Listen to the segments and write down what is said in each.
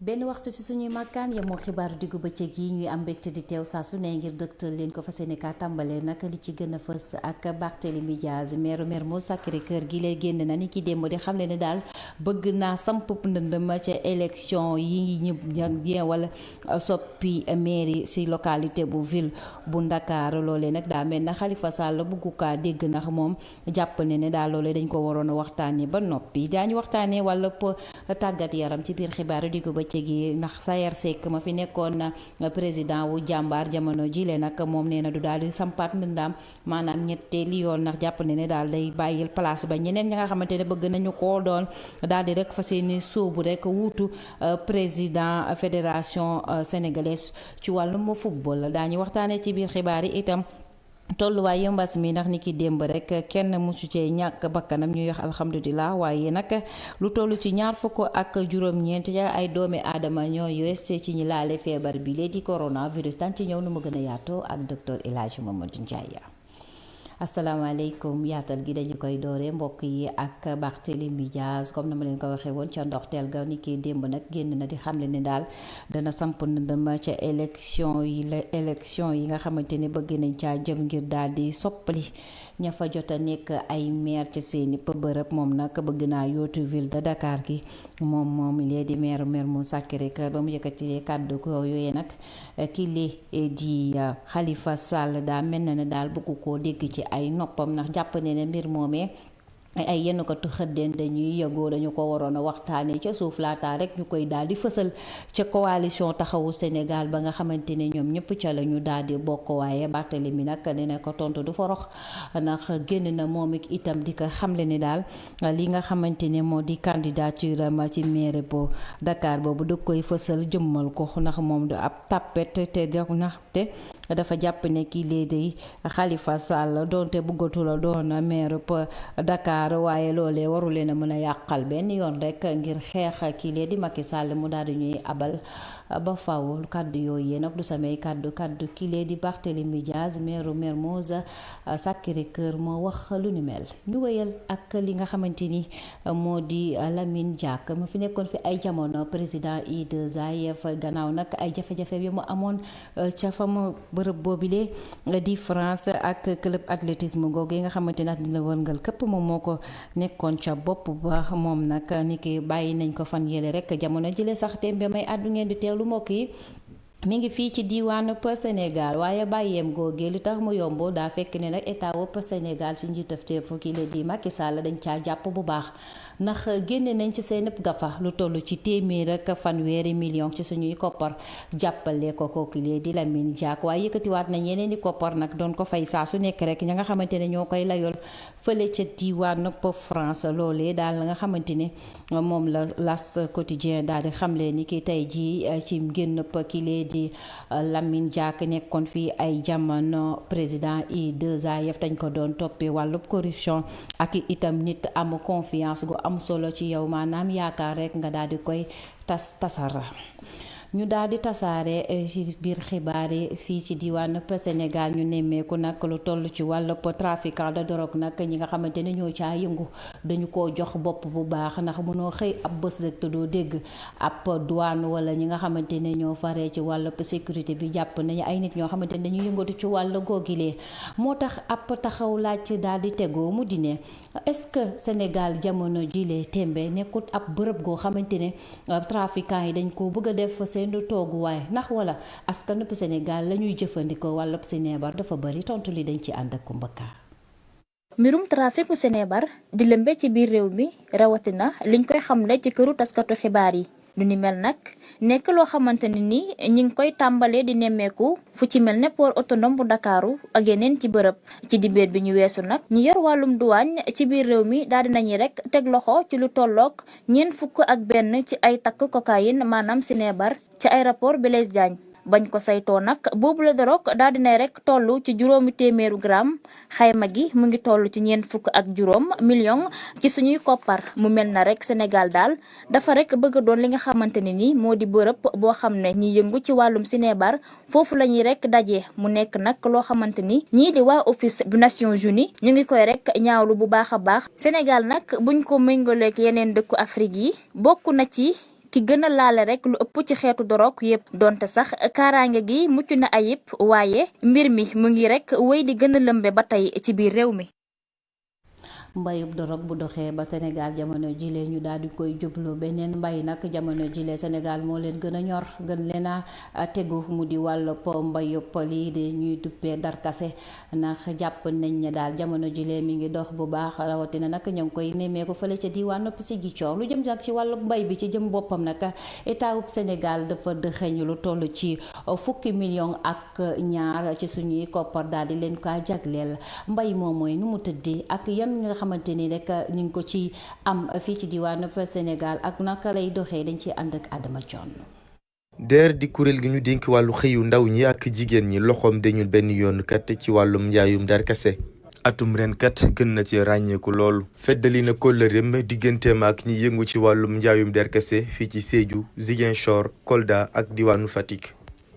benn waxtu ci suñuy màkkaan yemoo xibaaru diggu bëccëg yi ñuy am mbégte di teew saa su ne ngir dëgtal leen ko fas yéene kaa tàmbalee nag li ci gën a fës ak Barthélémy Dias maire Mermoz Sacré-Cœur gi lay génn na ni ki démb di xamle ne daal bëgg naa samp ndëndëm ca élection yi ñu wala soppi mairie si localité bu ville bu Ndakaaru loolee nag daa mel na Khalifa Sall bëggu kaa dégg ndax moom jàpp ne daal loolee dañ ko waroon a waxtaanee ba noppi daañu waxtaanee wala tàggat yaram ci biir xibaaru diggu bëccëg gi ndax Sayer Seck ma fi nekkoon président wu jàmbaar jamono jile nag moom nee na du daal di sampaat ndëndaam maanaam ñetteeli yoon ndax jàpp ne daal day bàyyil place ba ñeneen ñi nga xamante ne bëgg nañu koo doon daal di rek fas yéene sóobu rek wuutu président fédération sénégalaise ci wàllum football daañu waxtaanee ci biir xibaar yi itam tolluwaay mbas mi ndax ni ki démb rek kenn musu cee ñàkk bakkanam ñuy wax alhamdulilah waaye nag lu toll ci ñaar fukk ak juróom-ñeent ay doomi aadama ñoo yees ci ñi laale feebar bi léegi di coronavirus daan ci ñëw nu mu gën a yaatoo ak docteur El Hadji Mamadou Ndiaye. asalaamaaleykum yaatal gi dañu koy dooree mbokk yi ak Barthélémy Dias comme na ma leen ko waxee woon ca ndoxteel ga ni ki démb nag génn na di xamle ne daal dana samp ndëndëm ca élection yi nga xamante ne bëgg nañ caa jëm ngir daal di soppali ña fa jot a nekk ay maire ci seeni bërëb moom nag bëgg naa yootu ville de Dakar gi moom lee di maire Mermoz Sacré-Cœur ba mu yëkkati kàddu ko yooyu nag ki li di Khalifa Sall daa mel na ne daal bëggu koo dégg ci ay noppam ndax jàpp ne mbir moomee ay yenn ko tu xëddeen dañuy yëgoo dañu ko waroon a waxtaanee ca suuf laata rek ñu koy daal di fësal ca coalition taxawu Sénégal ba nga xamante ne ñoom ñëpp ca la ñu daal di bokk waaye Barthélémy nag nee na ko tontu du forox ndax génn na moom itam di ko xamle ne daal li nga xamante ne moo di candidature ma ci maire bu Dakar boobu da koy fësal jëmmal ko ndax moom du ab tappet te dafa jàpp ne kii léegi Khalifa Sall donte bëggatu la doon maire Dakar waaye loolee waru leen a mën a yàqal benn yoon rek ngir xeex kii lee di Macky Sall mu daal di ñuy abal ba faw kaddu yooyu nag du samay kaddu kii lee di Barthélémy Dias maire Mermoz Sacré-Cœur moo wax lu ni mel ñu wéyal ak li nga xamante ni moo di Lamine Diack mu fi nekkoon fi ay jamono président I2AF gannaaw nag ay jafe-jafe bi mu amoon ca fa mu bërëb boobile di France ak club athlétisme googu yi nga xamante ne dina wërngal këpp moom moo ko nekkoon ca bopp ba moom nag ni ki bàyyi nañ ko fan yële rek jamono jële sax tembe may àddu ngeen di teewlu mbokk yi mi ngi fii ci diwaanu Sénégal waaye bàyyeem googee li tax mu yomb daa fekk ne nag état wëpp Sénégal ci njiitafteefu kii la di Macky Sall dañ caa jàpp bu baax ndax génne nañ ci seen gafa lu toll ci téeméer ak fanweeri million ci suñuy koppar jàppale ko kooku lee di Lamine Diack waaye yëkkatiwaat nañ yeneen i koppar nag doon ko fay saa su nekk rek ña nga xamante ne ñoo koy layool fële ca diwaanu France loolee daal la nga xamante ne moom la L'As quotidien daal di xamle ni ki tey jii ci génn ki lee di Lamine Diack nekkoon fii ay jamono président I2AF dañ ko doon toppee wàllub corruption ak itam nit am confiance gu am solo ci yow maanaam yaakaar rek nga daal di koy tasara ñu daal di tasaare ci biir xibaar yi fii ci diwaanu Sénégal ñu nemmeeku nag lu toll ci wàllub trafiquant de drogue nag ñi nga xamante ne ñoo caa yëngu dañu koo jox bopp bu baax ndax mënoo xëy ab bés rek te doo dégg ab douane wala ñi nga xamante ne ñoo faree ci wàllub sécurité bi jàpp nañu ay nit ñoo xamante ne dañuy yëngatu ci wàll googilee moo tax ab taxaw laaj daal di tegoo mu di ne est-ce que Sénégal jamono jilee tembe nekkut ab bërëb goo xamante ne trafiquant yi dañ ko bëgg a def seen tooguwaay ndax wala askan wi Sénégal la ñuy jëfandikoo wàllub sinébar dafa bari tontu li dañ ci ànd ak Kumbaka. mbirum trafic bu sinébar di lëmbe ci biir réew mi rawatina liñ koy xamle ci këru taskatu xibaar yi lu ni mel nag nekk loo xamante ne ni ñi ngi koy tàmbalee di nemmeeku fu ci mel ne port autonome bu Ndakaaru ak yeneen ci bërëb ci dibéer bi ñu weesu nag ñi yor wàllum duwaañ ci biir réew mi daal di nañu rek teg loxo ci lu tolloog 41 ci ay takk cocaïne maanaam sinébar ci aéroport Blaise Diagne bañ ko saytoo nag boobu la dorog daal dinay rek toll ci 800 gramme xayma gi mu ngi toll ci 40 million ci suñuy koppar mu mel na rek Sénégal daal dafa rek bëgg a doon li nga xamante ne ni moo di bërëb boo xam ne ñi yëngu ci wàllum sinébar foofu la ñuy rek daje mu nekk nag loo xamante ni ñii di waa office bu Nations Unies ñu ngi koy rek ñaawlu bu baax a baax Sénégal nag buñ ko méngaleek yeneen dëkku Afrique yi bokk na ci ki gën a laale rek lu ëpp ci xeetu dorog yépp donte sax kaaraange gi mucc na ayib waaye mbir mi mu ngi rek wéy di gën a lëmbe ba tey ci biir réew mi. mbayub dorog bu doxee ba Sénégal jamono jile ñu daal di koy jublu beneen mbay nag jamono jile Sénégal moo leen gën a ñor gën leen a tegu mu di wàllub mbayub lii di ñuy duppee darkase ndax jàpp nañ ne daal jamono jile mi ngi dox bu baax rawatina nag ñoo ngi koy nemmeeku fële ca diwaanu Ziguinchor lu jëm nag ci wàllub mbay bi ci jëm boppam nag état ub Sénégal dafa dëxëñ lu toll ci fukki million ak ñaar ci suñuy koppar daal di leen kaa jagleel mbay moom mooy nu mu tëddee ak yan nga xamante ni rek ñu ngi ko ci am fii ci diwaanu Sénégal ak naka lay doxee dañ ci ànd ak Adama Thion. DER di kuréel gi ñu dénk wàllu xëyu ndaw ñi ak jigéen ñi loxoom dañul benn yoon kat ci wàllum njaayum darkase atum ren kat gën na ci ràññeeku loolu feddali na kóllëreem digganteem ak ñi yëngu ci wàllum njaayum darkase fii ci Sédhiou Ziguinchor Kolda ak diwaanu Fatick.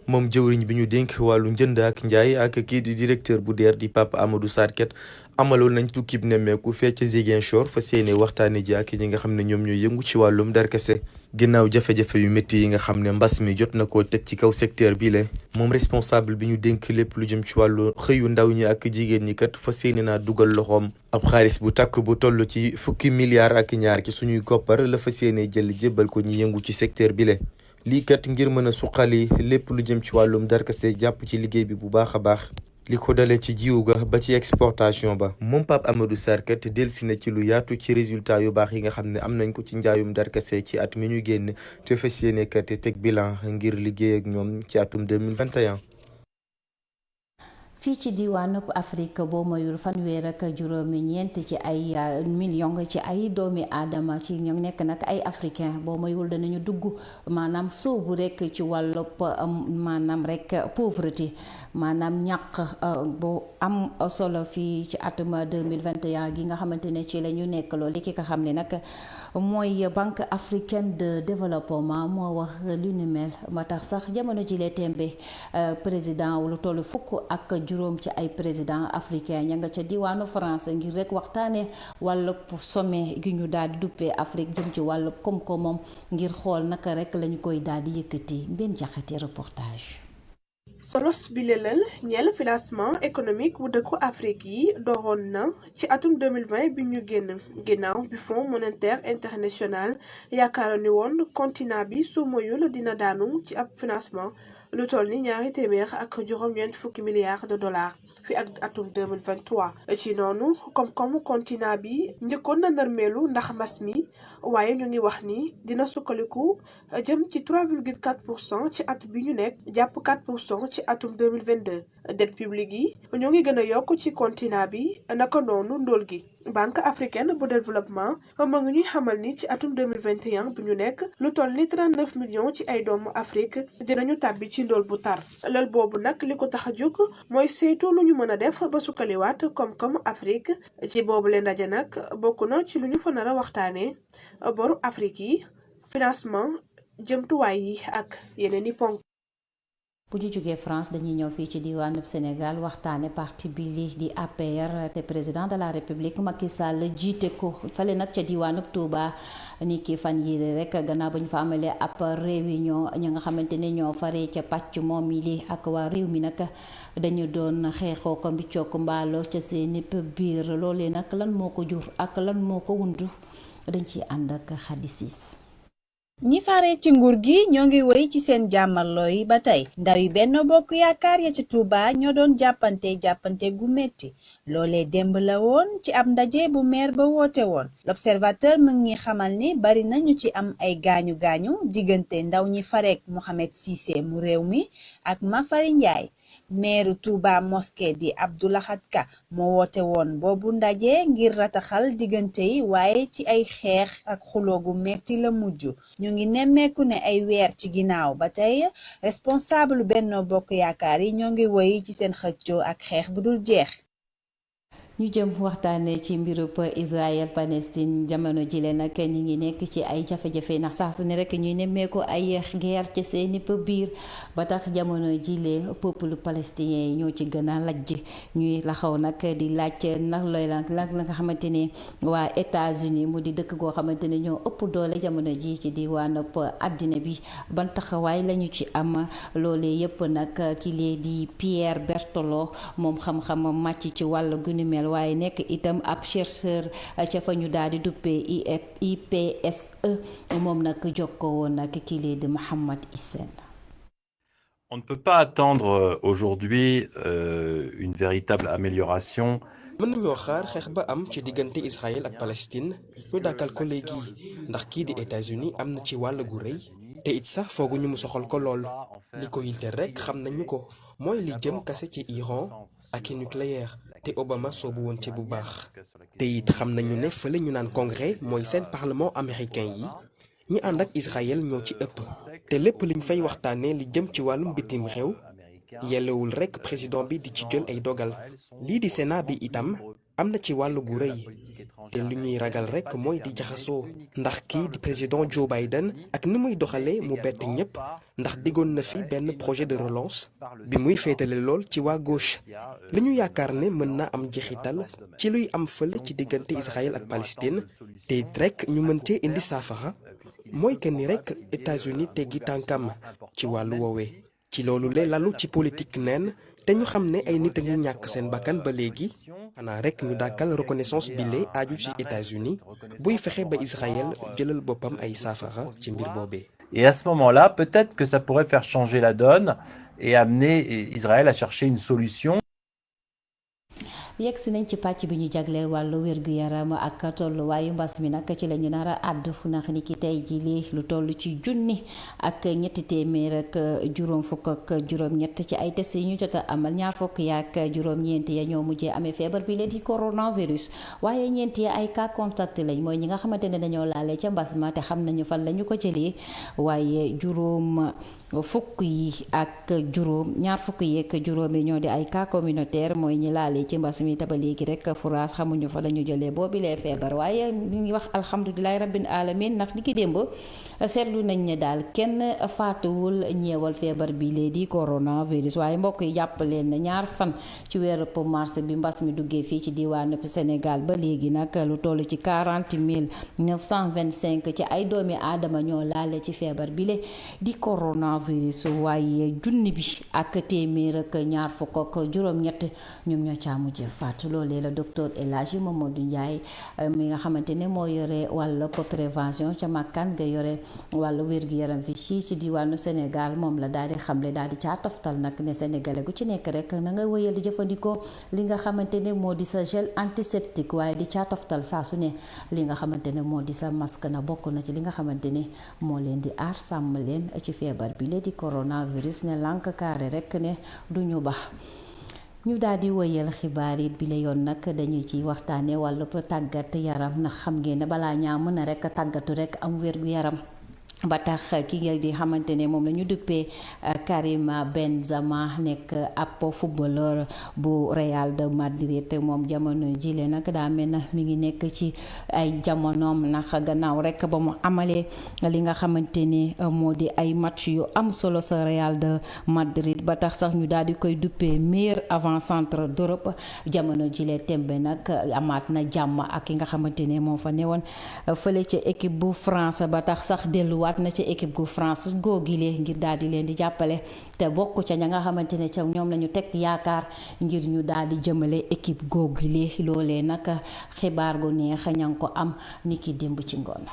moom jëwriñ bi ñu dénk wàllu njënd ak njaay ak kii di directeur bu DER di Pape Amadou Sarr kat amaloon nañ tukkib nemmeeku fee ca Ziguinchor fa seene waxtaane ji ak ñi nga xam ne ñoom ñooy yëngu ci wàllum darkase ginnaaw jafe-jafe yu métti yi nga xam ne mbas mi jot na koo teg ci kaw secteur bi le moom responsable bi ñu dénk lépp lu jëm ci wàllu xëyu ndaw ñi ak jigéen ñi kat fa seene naa dugal loxoom ab xaalis bu takk bu toll ci fukki milliards ak ñaar ci suñuy koppar la fa seene jël jébbal ko ñi yëngu ci secteur bi le lii kat ngir mën a suqali lépp lu jëm ci wàllum darkase jàpp ci liggéey bi bu baax a baax li ko dalee ci jiwu ga ba ci exportation ba moom Pape Amadou Sarr kat delsi na ci lu yaatu ci résultat yu baax yi nga xam ne am nañ ko ci njaayum darkase ci at mi ñu génn te fas yéene kat teg bilan ngir liggéey ak ñoom ci atum 2021. fii ci diwaanu Afrique boo mayul fanweer ak juróomi ñeent ci ay million ci ay doomi aadama ci ñoo nekk nag ay africain boo mayul danañu dugg maanaam sóobu rek ci wàllub maanaam rek pauvreté maanaam ñàkk bu am solo fii ci atum 2021 gi nga xamante ne ci la ñu nekk loolu ki nga xam ne nag mooy Banque africaine de développement moo wax lu ni mel ma tax sax jamono jile tembe président lu tollu fukk ak juróom ci ay président africain ña nga ca diwaanu France ngir rek waxtaane wàllub sommet gi ñu daal di duppee Afrique jëm ci wàllub koom-koomam ngir xool naka rek lañu koy daal di yëkkati benn jaxati reportage. solos bi lelal ñeel financement économique bu dëkku Afrique yi dooroon na ci atum 2020 bi ñu génn ginnaaw bi Fonds monétaire international yaakaaroon ni woon continent bi su moyul dina daanu ci ab financement lu toll ni ñaari téeméer ak juróom-ñeent fukki milliards de dollars fi ak atum 2023 ci noonu koom-koomu continent bi njëkkoon na nërmeelu ndax mbas mi waaye ñu ngi wax ni dina sukkaliku jëm ci 3,4% ci at bi ñu nekk jàpp 4% ci atum 2022 dette publique yi ñoo ngi gën a yokk ci continent bi naka noonu ndóol gi Banque africaine bu développement moo ngi ñuy xamal ni ci atum 2021 bi ñu nekk lu toll ni 39 millions ci ay doomu Afrique dinañu tàbbi ci ndóol bu tar lël boobu nag li ko tax a jóg mooy saytu lu ñu mën a def ba sukkaliwaat koom-koom Afrique ci boobu leen ndaje nag bokk na ci lu ñu fa nar a waxtaanee boru Afrique yi financement jëmtuwaay yi ak yeneen i ponk. bu ñu jógee France dañuy ñëw fii ci diwaanu Sénégal waxtaane parti bi li di APR te président de la République Macky Sall jiite ko fale nag ca diwaanu Touba ni ki fan yi rek gannaaw ba ñu fa amalee ab réunion ñi nga xamante ne ñoo faree ca pàcc moom yi li ak waa réew mi nag dañu doon xeexoo ko mbiccoo ko mbaalo ca seeni biir loolee nag lan moo ko jur ak lan moo ko wundu dañ ciy ànd ak xadisis ñi faree ci nguur gi ñoo ngi wéy ci seen jàmmarloo yi ba tey ndaw yi Benno Bokk Yaakaar ya ci Touba ñoo doon jàppante gu metti loolee démb la woon ci ab ndaje bu maire ba woote woon l'observateur mu ngi xamal ni bari na ñu ci am ay gaañu-gaañu diggante ndaw ñi fareek Mohamed Cissé mu réew mi ak Mafari Ndiaye meeru Touba mosquée di Abdoulahat Ka moo woote woon boobu ndaje ngir rataxal diggante yi waaye ci ay xeex ak xuloo gu metti la mujj ñu ngi nemmeeku ne ay weer ci ginnaaw ba tey responsable Benno Bokk Yaakaar yi ñoo ngi woy ci seen xëccoo ak xeex bu dul jeex. ñu jëm waxtaanee ci mbirub Israël Palestine jamono jile nag ñi ngi nekk ci ay jafe-jafe ndax saa su ne rek ñuy nemmeeku ay guerre ci seeni biir ba tax jamono jile peuple palestinien yi ñoo ci gën a lajj ñuy laxaw nag di laaj ndax looy la nga xamante ne waa États-Unis mu di dëkk goo xamante ne ñoo ëpp doole jamono ji ci diwaanu àddina bi ban taxawaay lañu ci am loolee yëpp nag ki lee di Pierre Bertolo moom xam-xam màcc ci wàllu gu ni mel waaye nekk itam ab chercheur ca fa ñu daal di duppee IPSE moom nag jokkoo woon nag kii di Mohamed Hissène. On ne peut pas attendre aujourd'hui une véritable amélioration. mën nañoo xaar xeex ba am ci diggante Israël ak Palestine ñu dàkkal ko léegi ndax kii di États-Unis am na ci wàll gu rëy te it sax fooguñu mu soxal ko lool li ko yitte rek xam nañu ko mooy li jëm kase ci Iran ak i nucléaire te Obama soobu woon ci bu baax te it xam nañu ne fële ñu naan congrès mooy seen parlement américain yi ñi ànd ak Israël ñoo ci ëpp te lépp liñ fay waxtaanee li jëm ci wàllum bitim réew yellewul rekk président bi di ci jël ay dogal lii di Sénat bi itam am na ci wàll gu rëy te li ñuy ragal rekk mooy di jaxasoo ndax kii di président Joe Biden ak ni muy doxalee mu bett ñépp ndax diggoon na fi benn projet de relance bi muy féetale lool ci waa gauche li ñu yaakaar ne mën na am jeexital ci luy am fële ci diggante Israël ak Palestine te it rekk ñu mën cee indi saafara mooy que ni rekk États-Unis teggi tànkam ci wàllu woowee ci loolu le lalu ci politique neen te ñu xam ne ay nit a ngi ñàkk seen bakkan ba léegi xanaa rekk ñu dàkkal reconnaissance bile aju ci États-Unis buy fexe ba Israël jëlal boppam ay saafara ci mbir boobee. Et à ce moment-là, peut-être que ça pourrait faire changer la donne et amener Israël à chercher une solution. yegg si nañ ci pàcc bi ñu jagleel wàllu wér-gu-yaram ak tolluwaayu mbas mi nag ci la ñu nar a àddu ndax ni ki tey ji lii lu toll ci junni ak ñetti téeméer ak juróom fukk ak juróom-ñett ci ay test yi ñu jot a amal ñaar fukk yaak juróom-ñeent ya ñoo mujjee amee feebar bi leen di coronavirus waaye ñeent ya ay cas contact lañ mooy ñi nga xamante ne dañoo laale ca mbas ma te xam nañu fan la ñu ko jëlee waaye juróom fukk yi ak juróom ñaar fukk yi ak juróom yi ñoo di ay cas communautaire mooy ñi laale ci mbas mi te ba léegi rek furaas xamuñu fa la ñu jëlee boobi lee feebar waaye ñu ngi wax alhamdulilahi rabbil alamin ndax ni ki démb seetlu nañ ne daal kenn faatuwul ñeewal feebar bi lee di coronavirus waaye mbokk yi jàpp leen ne ñaar fan ci weeru mars bi mbas mi duggee fii ci diwaanu Sénégal ba léegi nag lu toll ci 40 925 ci ay doomi aadama ñoo laale ci feebar bi lee di coronavirus waaye junni bi ak téeméer ak ñaar fukk ak juróom-ñett ñoom ñoo caa mujjee faatu loolee la docteur El Hadji Mamadou Ndiaye mi nga xamante ne moo yore wàllu prévention ca makkaan nga yore wàllu wér-gu-yaram fi ci diwaanu Sénégal moom la daal di xamle daal di caa toftal nag ne sénégalais gu ci nekk rek na nga wëyal di jëfandikoo li nga xamante ne moo di sa gel antiseptique waaye di caa toftal saa su ne li nga xamante ne moo di sa masque na bokk na ci li nga xamante ne moo leen di aar sàmm leen ci feebar bi la di coronavirus ne lànk kaare rek ne du ñu bax ñu daal di wëyal xibaar yi bi la yoon nag dañu ci waxtaanee wàllu tàggat yaram ndax xam ngeen ne balaa ñaa mën a rek tàggatu rek am wér gu yaram ba tax ki nga di xamante ne moom la ñu duppee Karim Benzema nekk ab footballeur bu Real de Madrid moom jamono jile nag daa mel na mi ngi nekk ci ay jamonoom ndax gannaaw rek ba mu amalee li nga xamante ni moo di ay match yu am solo sa Real de Madrid ba tax sax ñu daal di koy duppee meilleur avant-centre d'Europe jamono jile tembe nag amaat na jàmm ak ki nga xamante ne moo fa newoon fële ca équipe bu France ba tax sax delluwaat na ci équipe gu France googile ngir daal di leen di jàppale te bokk ca ña nga xamante ne ca ñoom la ñu teg yaakaar ngir ñu daal di jëmale équipe googile loolee nag xibaar gu neex ña ngi ko am ni ki démb ci ngoon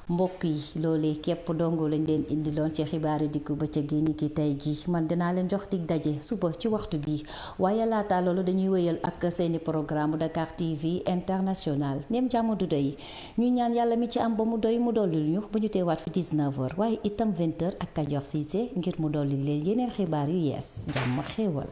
mbokk yi loolee képp dongo lañ leen indiloon ci xibaaru diggu bëccëg gi ni ki tey gi man dinaa leen jox dig daje suba ci waxtu bi waaye laata loolu dañuy wéyal ak seeni programme Dakar TV International neem jàmm du doy ñu ñaan yàlla mi ci am ba mu doy mu dolli ñu ba ñu teewaat fi 19h waaye itam 20h ak Kajoor Cissé ngir mu dolli leen yeneen xibaar yu yees jàmm xéewal